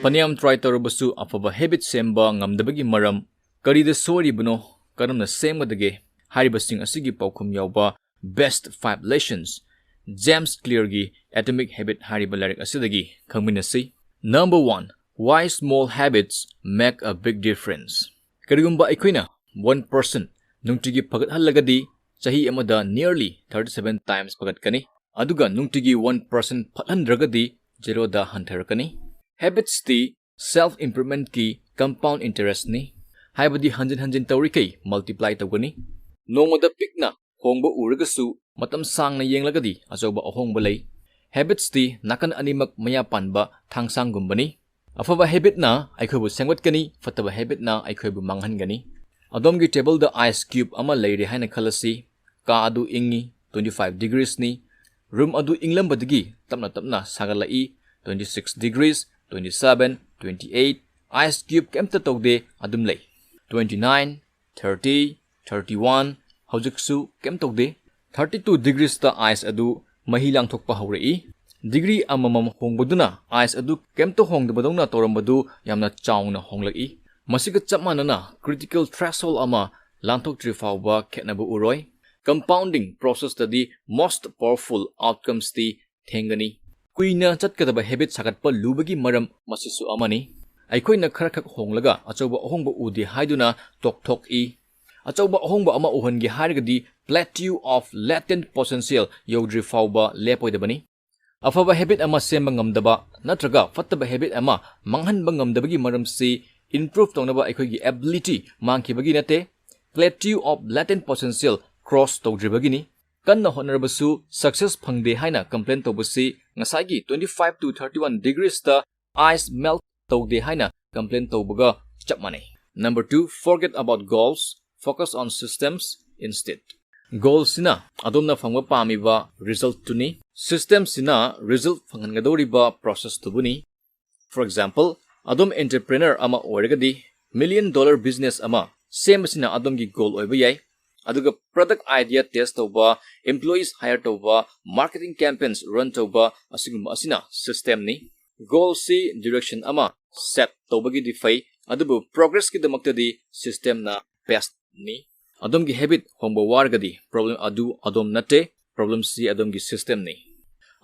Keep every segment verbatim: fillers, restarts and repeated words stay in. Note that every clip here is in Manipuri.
ꯐꯅꯌꯥꯝ try ꯇꯧꯔꯕꯁꯨ ꯑꯐꯕ habit ꯁꯦꯝꯕ ꯉꯝꯗꯕꯒꯤ ꯃꯔꯝ ꯀꯔꯤꯗ ꯁꯣꯏꯔꯤꯕꯅꯣ, ꯀꯔꯝꯅ ꯁꯦꯝꯒꯗꯒꯦ ꯍꯥꯏꯔꯤꯕꯁꯤꯡ ꯑꯁꯤꯒꯤ ꯄꯥꯎꯈꯨꯝ ꯌꯥꯎꯕ Best Five Lessons, James Clearꯒꯤ Atomic Habit ꯍꯥꯏꯔꯤꯕ ꯂꯥꯏꯔꯤꯛ ꯑꯁꯤꯗꯒꯤ ꯈꯪꯃꯤꯟꯅꯁꯤ꯫ Number one, why small habits make a big difference. ꯀꯔꯤꯒꯨꯝꯕ ꯑꯩꯈꯣꯏꯅ one percent ꯅꯨꯡꯇꯤꯒꯤ ꯐꯒꯠꯍꯜꯂꯒꯗꯤ ꯆꯍꯤ ꯑꯃꯗ nearly thirty seven times ꯐꯒꯠꯀꯅꯤ꯫ ꯑꯗꯨꯒ ꯅꯨꯡꯇꯤꯒꯤ one percent ꯐꯠꯍꯟꯗ꯭ꯔꯒꯗꯤ zeroꯗ ꯍꯟꯊꯔꯛꯀꯅꯤ꯫ Habitsꯇꯤ self improvementꯀꯤ compound interestꯅꯤ, ꯍꯥꯏꯕꯗꯤ ꯍꯟꯖꯤꯟ ꯍꯟꯖꯤꯟ ꯇꯧꯔꯤꯈꯩ multiply ꯇꯧꯒꯅꯤ꯫ ꯅꯣꯡꯃꯗ ꯄꯤꯛꯅ ꯍꯣꯡꯕ ꯎꯔꯒꯁꯨ ꯃꯇꯝ ꯁꯥꯡꯅ ꯌꯦꯡꯂꯒꯗꯤ ꯑꯆꯧꯕ ꯑꯍꯣꯡꯕ ꯂꯩ꯫ Habitsꯇꯤ ꯅꯥꯀꯟ ꯑꯅꯤꯃꯛ ꯃꯌꯥ ꯄꯥꯟꯕ ꯊꯥꯡꯁꯥꯡꯒꯨꯝꯕꯅꯤ꯫ ꯑꯐꯕ habitꯅ ꯑꯩꯈꯣꯏꯕꯨ ꯁꯦꯝꯒꯠꯀꯅꯤ, ꯐꯠꯇꯕ habitꯅ ꯑꯩꯈꯣꯏꯕꯨ ꯃꯥꯡꯍꯟꯒꯅꯤ꯫ ꯑꯗꯣꯝꯒꯤ tableꯗ ice cube ꯑꯃ ꯂꯩꯔꯦ ꯍꯥꯏꯅ ꯈꯜꯂꯁꯤ꯫ ꯀꯥ ꯑꯗꯨ ꯏꯪꯉꯤ, twenty five degreesꯅꯤ꯫ Room ꯑꯗꯨ ꯏꯪꯂꯝꯕꯗꯒꯤ ꯇꯞꯅ ꯇꯞꯅ ꯁꯥꯒꯠꯂꯛꯏ, twenty six degrees, twenty seven, twenty eight꯫ Ice cube ꯀꯩꯝꯇ ꯇꯧꯗꯦ, ꯑꯗꯨꯝ ꯂꯩ꯫ Twenty nine, thirty, thirty one꯫ ꯍꯧꯖꯤꯛꯁꯨ ꯀꯩꯝ ꯇꯧꯗꯦ꯫ Thirty two degreesꯇ ice ꯑꯗꯨ ꯃꯍꯤ ꯂꯥꯡꯊꯣꯛꯄ ꯍꯧꯔꯛꯏ꯫ Degree ꯑꯃꯃꯝ ꯍꯣꯡꯕꯗꯨꯅ ice ꯑꯗꯨ ꯀꯩꯝꯇ ꯍꯣꯡꯗꯕꯗꯧꯅ ꯇꯧꯔꯝꯕꯗꯨ ꯌꯥꯝꯅ ꯆꯥꯎꯅ ꯍꯣꯡꯂꯛꯏ꯫ ꯃꯁꯤꯒ ꯆꯞ ꯃꯥꯟꯅꯅ critical threshold ꯑꯃ ꯂꯥꯟꯊꯣꯛꯇ꯭ꯔꯤ ꯐꯥꯎꯕ ꯈꯦꯠꯅꯕ ꯎꯔꯣꯏ꯫ Compounding processꯇꯗꯤ most powerful outcomesꯇꯤ ꯊꯦꯡꯒꯅꯤ꯫ ꯀꯨꯏꯅ ꯆꯠꯀꯗꯕ habit ꯁꯥꯒꯠꯄ ꯂꯨꯕꯒꯤ ꯃꯔꯝ ꯃꯁꯤꯁꯨ ꯑꯃꯅꯤ꯫ ꯑꯩꯈꯣꯏꯅ ꯈꯔꯈꯛ ꯍꯣꯡꯂꯒ ꯑꯆꯧꯕ ꯑꯍꯣꯡꯕ ꯎꯗꯦ ꯍꯥꯏꯗꯨꯅ ꯇꯣꯛꯊꯣꯛꯏ꯫ ꯑꯆꯧꯕ ꯑꯍꯣꯡꯕ ꯑꯃ ꯎꯍꯟꯒꯦ ꯍꯥꯏꯔꯒꯗꯤ plateau of latent potential ꯌꯧꯗ꯭ꯔꯤ ꯐꯥꯎꯕ ꯂꯦꯞꯄꯣꯏꯗꯕꯅꯤ꯫ ꯑꯐꯕ habit ꯑꯃ ꯁꯦꯝꯕ ꯉꯝꯗꯕ ꯅꯠꯇ꯭ꯔꯒ ꯐꯠꯇꯕ habit ꯑꯃ ꯃꯥꯡꯍꯟꯕ ꯉꯝꯗꯕꯒꯤ ꯃꯔꯝꯁꯤ improve ꯇꯧꯅꯕ ꯑꯩꯈꯣꯏꯒꯤ ability ꯃꯥꯡꯈꯤꯕꯒꯤ ꯅꯠꯇꯦ, plateau of latent potential cross ꯇꯧꯗ꯭ꯔꯤꯕꯒꯤꯅꯤ꯫ ꯀꯟꯅ ꯍꯣꯠꯅꯔꯕꯁꯨ success ꯐꯪꯗꯦ ꯍꯥꯏꯅ complain ꯇꯧꯕꯁꯤ ꯉꯁꯥꯏꯒꯤ twenty five to thirty one degreesꯇ ice melt ꯇꯧꯗꯦ ꯍꯥꯏꯅ complain ꯇꯧꯕꯒ ꯆꯞ ꯃꯥꯟꯅꯩ꯫ Number two, forget about goals, focus on systems instead. Goalꯁꯤꯅ ꯑꯗꯣꯝꯅ ꯐꯪꯕ ꯄꯥꯝꯃꯤꯕ resultꯇꯨꯅꯤ꯫ Systemꯁꯤꯅ result ꯐꯪꯍꯟꯒꯗꯧꯔꯤꯕ processꯇꯨꯕꯨꯅꯤ꯫ For example, ꯑꯗꯣꯝ entrepreneur ꯑꯃ ꯑꯣꯏꯔꯒꯗꯤ million dollar business ꯑꯃ ꯁꯦꯝꯕꯁꯤꯅ ꯑꯗꯣꯝꯒꯤ goal ꯑꯣꯏꯕ ꯌꯥꯏ꯫ ꯑꯗꯨꯒ product idea test ꯇꯧꯕ, employees hire ꯇꯧꯕ, marketing campaigns run ꯇꯧꯕ, ꯑꯁꯤꯒꯨꯝꯕ ꯑꯁꯤꯅ systemꯅꯤ꯫ Goalꯁꯤ direction ꯑꯃ set ꯇꯧꯕꯒꯤꯗꯤ ꯐꯩ, ꯑꯗꯨꯕꯨ progressꯀꯤꯗꯃꯛꯇꯗꯤ systemꯅ bestꯅꯤ꯫ ꯑꯗꯣꯝꯒꯤ habit ꯍꯣꯡꯕ ꯋꯥꯔꯒꯗꯤ problem ꯑꯗꯨ ꯑꯗꯣꯝ ꯅꯠꯇꯦ, problemꯁꯤ ꯑꯗꯣꯝꯒꯤ systemꯅꯤ꯫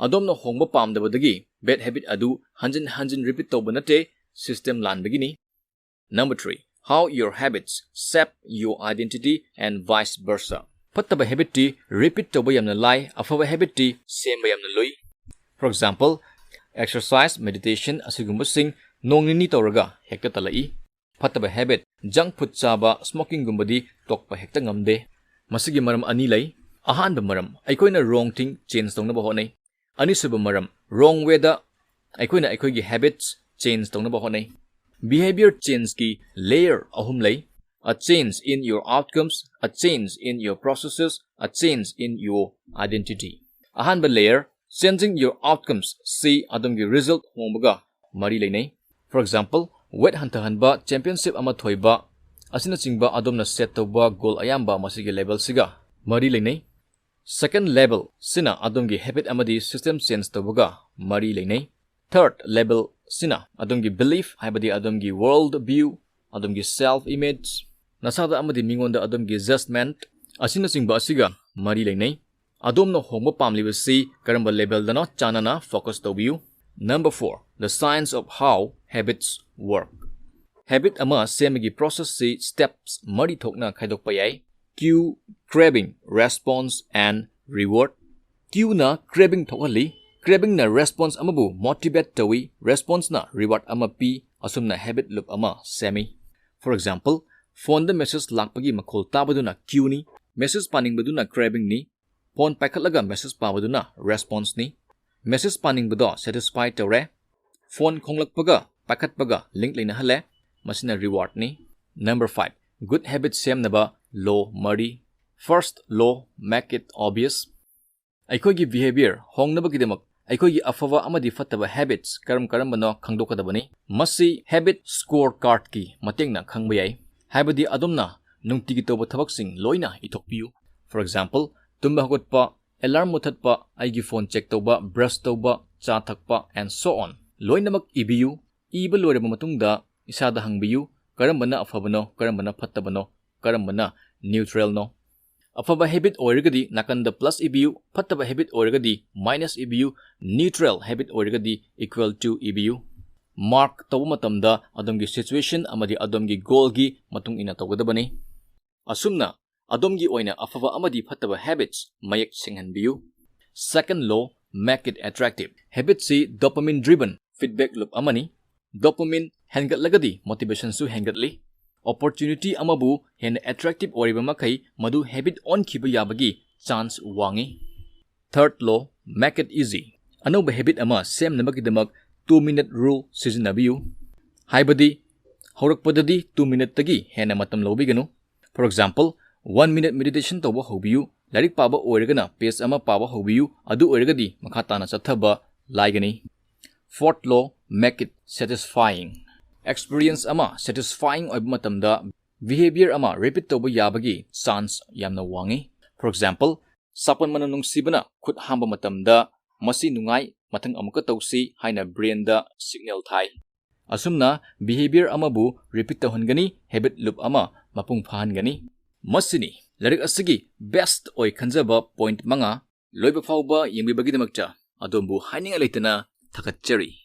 ꯑꯗꯣꯝꯅ ꯍꯣꯡꯕ ꯄꯥꯝꯗꯕꯗꯒꯤ bad habit ꯑꯗꯨ ꯍꯟꯖꯤꯟ ꯍꯟꯖꯤꯟ repeat ꯇꯧꯕ ꯅꯠꯇꯦ, system ꯂꯥꯟꯕꯒꯤꯅꯤ꯫ Number three, how your habits shape your identity and vice versa. ꯐꯠꯇꯕ habitꯇꯤ repeat ꯇꯧꯕ ꯌꯥꯝꯅ ꯂꯥꯏ, ꯑꯐꯕ habitꯇꯤ ꯁꯦꯝꯕ ꯌꯥꯝꯅ ꯂꯨꯏ꯫ For example, exercise, meditation ꯑꯁꯤꯒꯨꯝꯕꯁꯤꯡ ꯅꯣꯡ ꯅꯤꯅꯤ ꯇꯧꯔꯒ ꯍꯦꯛꯇ ꯇꯜꯂꯛꯏ꯫ ꯐꯠꯇꯕ habit, junk food ꯆꯥꯕ, smokingꯒꯨꯝꯕꯗꯤ ꯇꯣꯛꯄ ꯍꯦꯛꯇ ꯉꯝꯗꯦ꯫ ꯃꯁꯤꯒꯤ ꯃꯔꯝ ꯑꯅꯤ ꯂꯩ꯫ ꯑꯍꯥꯟꯕ ꯃꯔꯝ, ꯑꯩꯈꯣꯏꯅ wrong thing change ꯇꯧꯅꯕ ꯍꯣꯠꯅꯩ꯫ ꯑꯅꯤꯁꯨꯕ ꯃꯔꯝ, wrong wayꯗ ꯑꯩꯈꯣꯏꯅ ꯑꯩꯈꯣꯏꯒꯤ habits change ꯇꯧꯅꯕ ꯍꯣꯠꯅꯩ꯫ Behavior changeꯀꯤ layer ꯑꯍꯨꯝ ꯂꯩ: a change in your outcomes, a change in your processes, a change in your identity. ꯑꯍꯥꯟꯕ layer, changing your outcomes ꯁꯤ ꯑꯗꯣꯝꯒꯤ result ꯍꯣꯡꯕꯒ ꯃꯔꯤ ꯂꯩꯅꯩ꯫ For example, weight ꯍꯟꯊꯍꯟꯕ, championship ꯑꯃ ꯊꯣꯏꯕ ꯑꯁꯤꯅꯆꯤꯡꯕ ꯑꯗꯣꯝꯅ set ꯇꯧꯕ goal ꯑꯌꯥꯝꯕ ꯃꯁꯤꯒꯤ levelꯁꯤꯒ ꯃꯔꯤ ꯂꯩꯅꯩ꯫ Second level ꯁꯤꯅ ꯑꯗꯣꯝꯒꯤ habit ꯑꯃꯗꯤ system change ꯇꯧꯕꯒ ꯃꯔꯤ ꯂꯩꯅꯩ꯫ Third level ꯁꯤꯅ ꯑꯗꯣꯝꯒꯤ belief, ꯍꯥꯏꯕꯗꯤ ꯑꯗꯣꯝꯒꯤ world view, ꯑꯗꯣꯝꯒꯤ self image, ꯅꯁꯥꯗ ꯑꯃꯗꯤ ꯃꯤꯉꯣꯟꯗ ꯑꯗꯣꯝꯒꯤ judgment ꯑꯁꯤꯅꯆꯤꯡꯕ ꯑꯁꯤꯒ ꯃꯔꯤ ꯂꯩꯅꯩ꯫ ꯑꯗꯣꯝꯅ ꯍꯣꯡꯕ ꯄꯥꯝꯂꯤꯕꯁꯤ ꯀꯔꯝꯕ levelꯗꯅꯣ ꯆꯥꯟꯅꯅ focus ꯇꯧꯕꯤꯌꯨ꯫ Number four, the science of how habits work. Habit ꯑꯃ ꯁꯦꯝꯕꯒꯤ processꯁꯤ steps ꯃꯔꯤ ꯊꯣꯛꯅ ꯈꯥꯏꯗꯣꯛꯄ ꯌꯥꯏ: cue, craving, response and reward. Cueꯅ craving ꯊꯣꯛꯍꯜꯂꯤ, cravingꯅ response ꯑꯃꯕꯨ motivate ꯇꯧꯏ, responseꯅ reward ꯑꯃ ꯄꯤ, ꯑꯁꯨꯝꯅ habit loop ꯑꯃ ꯁꯦꯝꯃꯤ꯫ For example, phoneꯗ message ꯂꯥꯛꯄꯒꯤ ꯃꯈꯣꯜ ꯇꯥꯕꯗꯨꯅ cueꯅꯤ, message ꯄꯥꯅꯤꯡꯕꯗꯨꯅ cravingꯅꯤ, phone ꯄꯥꯏꯈꯠꯂꯒ message ꯄꯥꯕꯗꯨꯅ responseꯅꯤ꯫ Message ꯄꯥꯅꯤꯡꯕꯗꯣ satisfy ꯇꯧꯔꯦ, phone ꯈꯣꯡꯂꯛꯄꯒ ꯄꯥꯏꯈꯠꯄꯒ link ꯂꯩꯅꯍꯜꯂꯦ, ꯃꯁꯤꯅ rewardꯅꯤ꯫ Number five, good habit ꯁꯦꯝꯅꯕ law ꯃꯔꯤ꯫ First law, make it obvious. ꯑꯩꯈꯣꯏꯒꯤ behavior ꯍꯣꯡꯅꯕꯒꯤꯗꯃꯛ ꯑꯩꯈꯣꯏꯒꯤ ꯑꯐꯕ ꯑꯃꯗꯤ ꯐꯠꯇꯕ habits ꯀꯔꯝ ꯀꯔꯝꯕꯅꯣ ꯈꯪꯗꯣꯛꯀꯗꯕꯅꯤ꯫ ꯃꯁꯤ habit score cardꯀꯤ ꯃꯇꯦꯡꯅ ꯈꯪꯕ ꯌꯥꯏ, ꯍꯥꯏꯕꯗꯤ ꯑꯗꯣꯝꯅ ꯅꯨꯡꯇꯤꯒꯤ ꯇꯧꯕ ꯊꯕꯛꯁꯤꯡ ꯂꯣꯏꯅ ꯏꯊꯣꯛꯄꯤꯌꯨ꯫ For example, ꯇꯨꯝꯕ ꯍꯧꯒꯠꯄ, alarm ꯃꯨꯊꯠꯄ, ꯑꯩꯒꯤ phone check ꯇꯧꯕ, brush ꯇꯧꯕ, ꯆꯥ ꯊꯛꯄ, and so on꯫ ꯂꯣꯏꯅꯃꯛ ꯏꯕꯤꯌꯨ꯫ ꯏꯕ ꯂꯣꯏꯔꯕ ꯃꯇꯨꯡꯗ ꯏꯁꯥꯗ ꯍꯪꯕꯤꯌꯨ, ꯀꯔꯝꯕꯅ ꯑꯐꯕꯅꯣ, ꯀꯔꯝꯕꯅ ꯐꯠꯇꯕꯅꯣ, ꯀꯔꯝꯕꯅ neutralꯅꯣ? ꯑꯐꯕ habit ꯑꯣꯏꯔꯒꯗꯤ ꯅꯥꯀꯟꯗ plus ꯏꯕꯤꯌꯨ, ꯐꯠꯇꯕ habit ꯑꯣꯏꯔꯒꯗꯤ minus ꯏꯕꯤꯌꯨ, neutral habit ꯑꯣꯏꯔꯒꯗꯤ equal to ꯏꯕꯤꯌꯨ꯫ Mark ꯇꯧꯕ ꯃꯇꯝꯗ ꯑꯗꯣꯝꯒꯤ situation ꯑꯃꯗꯤ ꯑꯗꯣꯝꯒꯤ goalꯒꯤ ꯃꯇꯨꯡ ꯏꯟꯅ ꯇꯧꯒꯗꯕꯅꯤ꯫ ꯑꯁꯨꯝꯅ ꯑꯗꯣꯝꯒꯤ ꯑꯣꯏꯅ ꯑꯐꯕ ꯑꯃꯗꯤ ꯐꯠꯇꯕ habits ꯃꯌꯦꯛ ꯁꯦꯡꯍꯟꯕꯤꯌꯨ꯫ Second law, make it attractive꯫ Habitꯁꯤ dopamine driven feedback loop ꯑꯃꯅꯤ꯫ Dopamine ꯍꯦꯟꯒꯠꯂꯒꯗꯤ motivationꯁꯨ ꯍꯦꯟꯒꯠꯂꯤ꯫ Opportunity ꯑꯃꯕꯨ ꯍꯦꯟꯅ attractive ꯑꯣꯏꯔꯤꯕ ꯃꯈꯩ ꯃꯗꯨ habit ꯑꯣꯟꯈꯤꯕ ꯌꯥꯕꯒꯤ chance ꯋꯥꯡꯉꯤ꯫ Third law, make it easy꯫ ꯑꯅꯧꯕ habit ꯑꯃ ꯁꯦꯝꯅꯕꯒꯤꯗꯃꯛ two minute rule ꯁꯤꯖꯤꯟꯅꯕꯤꯌꯨ꯫ ꯍꯥꯏꯕꯗꯤ ꯍꯧꯔꯛꯄꯗꯗꯤ two minuteꯇꯒꯤ ꯍꯦꯟꯅ ꯃꯇꯝ ꯂꯧꯕꯤꯒꯅꯨ꯫ For example, one minute meditation ꯇꯧꯕ ꯍꯧꯕꯤꯌꯨ꯫ ꯂꯥꯏꯔꯤꯛ ꯄꯥꯕ ꯑꯣꯏꯔꯒꯅ page ꯑꯃ ꯄꯥꯕ ꯍꯧꯕꯤꯌꯨ꯫ ꯑꯗꯨ ꯑꯣꯏꯔꯒꯗꯤ ꯃꯈꯥ ꯇꯥꯅ ꯆꯠꯊꯕ ꯂꯥꯏꯒꯅꯤ꯫ Fourth law, make it satisfying꯫ Experience ꯑꯃ satisfying ꯑꯣꯏꯕ ꯃꯇꯝꯗ behavior ꯑꯃ repeat ꯇꯧꯕ ꯌꯥꯕꯒꯤ chance ꯌꯥꯝꯅ ꯋꯥꯡꯉꯤ꯫ For example, ꯁꯥꯄꯣꯟ ꯃꯅꯝ ꯅꯨꯡꯁꯤꯕꯅ ꯈꯨꯠ ꯍꯥꯝꯕ ꯃꯇꯝꯗ "ꯃꯁꯤ ꯅꯨꯡꯉꯥꯏ, ꯃꯊꯪ ꯑꯃꯨꯛꯀ ꯇꯧꯁꯤ" ꯍꯥꯏꯅ brainꯗ signal ꯊꯥꯏ꯫ ꯑꯁꯨꯝꯅ behavior ꯑꯃꯕꯨ repeat ꯇꯧꯍꯟꯒꯅꯤ, habit loop ꯑꯃ ꯃꯄꯨꯡ ꯐꯥꯍꯟꯒꯅꯤ꯫ ꯃꯁꯤꯅꯤ ꯂꯥꯏꯔꯤꯛ ꯑꯁꯤꯒꯤ best ꯑꯣꯏ ꯈꯟꯖꯕ point ꯃꯉꯥ꯫ ꯂꯣꯏꯕ ꯐꯥꯎꯕ ꯌꯦꯡꯕꯤꯕꯒꯤꯗꯃꯛꯇ ꯑꯗꯣꯝꯕꯨ ꯍꯥꯏꯅꯤꯡꯉꯥꯏ ꯂꯩꯇꯅ ꯊꯥꯒꯠꯆꯔꯤ꯫